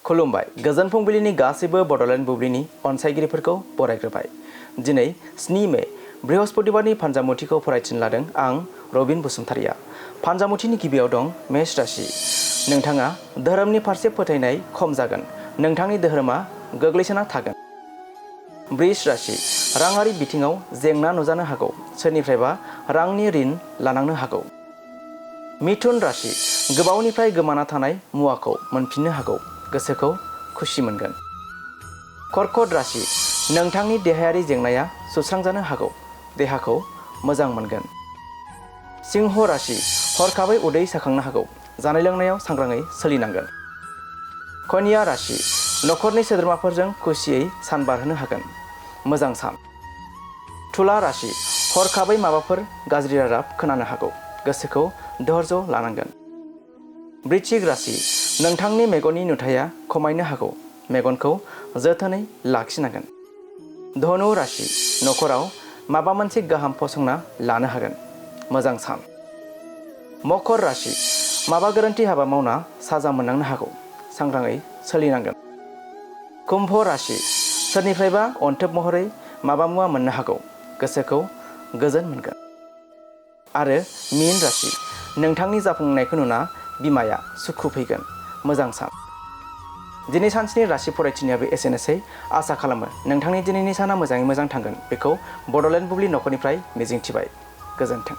खुलुमबाय गोजोन फुंबिलिनि गासैबो बड'लेण्ड बुब्लिनि अनसायगिरिफोरखौ बरायग्रोबाय। दिनै 7 मे बृहस्पतिबारनि फान्जामुथिखौ फरायथिनो लादों आं रबिन बसुमतारिया। फान्जामुथिनि गिबियाव दं मेष राशि। नोंथाङा धोरोमनि फारसे फोथायनाय खम जागोन। नोंथांनि धोरोमा गोग्लैसोना थागोन। वृष राशि। राङारि बिथिङाव जेंना नुजानो हागौ। सोरनिफ्रायबा रांनि ऋण लानांनो हागौ। मिथुन राशि। गोबावनिफ्राय गोमाना थानाय मुवाखौ मोनफिननो हागौ। गोसोखौ खुसि मोनगोन। कर्कट राशि। नोंथांनि देहायारि जेंनाया सुस्रांजानो हागौ। देहाखौ मोजां मोनगोन। सिंह राशि। हरखाबै उदै साखांनो हागौ। जानाय लोंनायाव सांग्राङै सोलिनांगोन। कन्या राशि। नखरनि सोद्रोमाफोरजों खुसियै सान बारहोनो हागोन। मोजां सान। तुला राशि। हरखाबै माबाफोर गाज्रि रादाब खोनानो हागौ। गोसोखौ धैर्य लानांगोन। वृश्चिक राशि। नोंथांनि मेगननि नुथाया खमायनो हागौ। मेगनखौ जोथोनै लाखिनांगोन। धनु राशि। नखराव माबा मोनसे गाहाम फसंना लानो हागोन। मोजां सान। मकर राशि। माबा गोरोन्थि हाबा मावना साजा मोननांनो हागौ। सांग्राङै सोलिनांगोन। कुम्भ राशि। सोरनिफ्रायबा अनथोब महरै माबा मुवा मोननो हागौ। गोसोखौ गोजोन मोनगोन। आरो मीन राशि। नोंथांनि जाफुंनायखौ नुना बिमाया सुखु फैगोन। मोजां सान। दिनै सानसेनि राशि फरायथिनायाबो एसेनोसै। आसा खालामो नोंथांनि दिनैनि साना मोजाङै मोजां थांगोन बेखौ बड'लेण्ड बुब्लि नखरनिफ्राय मिजिंथिबाय। गोजोन्थों।